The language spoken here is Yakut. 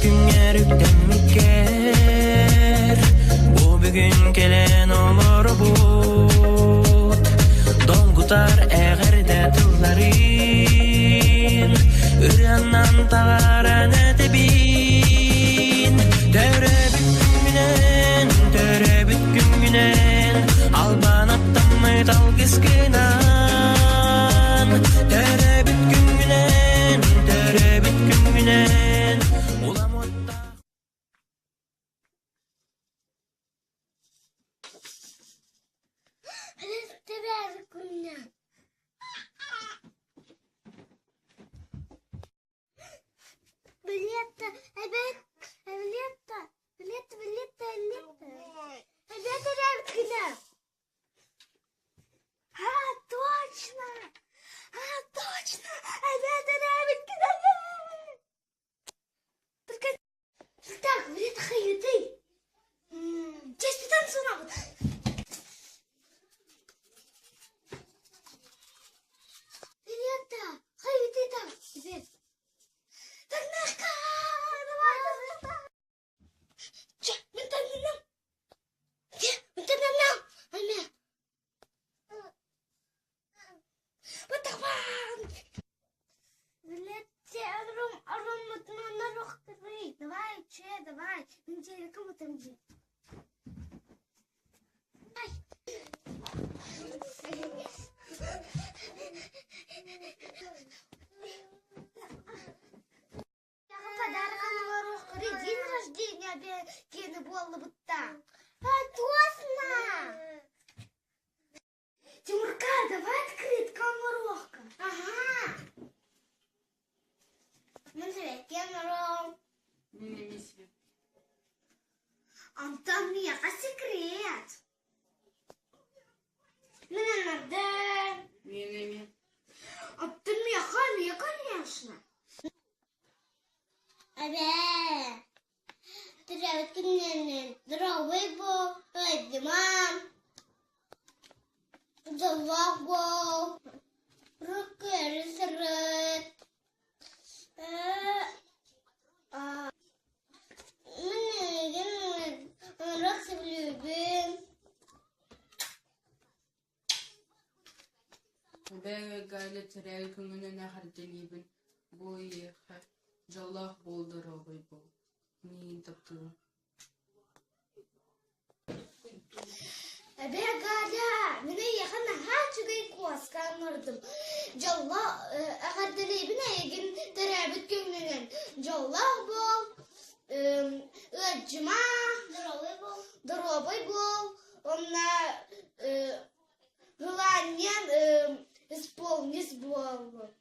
күҥҥэр үктэммиккэр, бу бүгүн кэлэн олоробут. Долгутар эҕэрдэ тылларын ырыанан таҕаран этэбин. Төрөөбүт күҥҥүнэн, төрөөбүт күҥҥүнэн, албан аттаммыт алгыскынан. Төрөөбүт күҥҥүнэн, төрөөбүт күҥҥүнэн, улам уоттаах Билетта, эбэт, билетта, билетта, билетта, билетта. Эбэт эбэт А, точно! А, точно! Эбэт эбэт Только так, билет хайыты. Честь санабыт. Билетта, хайыты так, теперь. Давай, Подарок оҥоруоххутуй день рождения киэни буоллубутта. А, точно! Тимурка, давай открытка оҥоруохха. Ага. Мин сэбэкки оҥором. Антон миэхэ секрет. Мин анардым. Мен эмиэ. Оттон миэхэ эмиэ, конечно. Эбээ, төрөөбүт күннэринэн здоровый буол, ыйдымаҥ, дьоллоох буол, руккуйары сырыт. Мин эйигин ыҥырык сөбүлүүбүн. Эбээ Галя төрөөбүт күҥҥүнэн эҕэрдэлиибин, бу эйиэхэ дьоллоох буол, доруобай буол, миигин таптыыбын. Эбээ Галя, мин эйиэхэ наһаа үчүгэй куоска оҥордум. Дьоллоох эҕэрдэлиибин эйигин төрөөбүт күҥҥүнэн. Дьоллоох буол, ыалдьыма, доруобай буол, уонна желанием исполнись буоллун.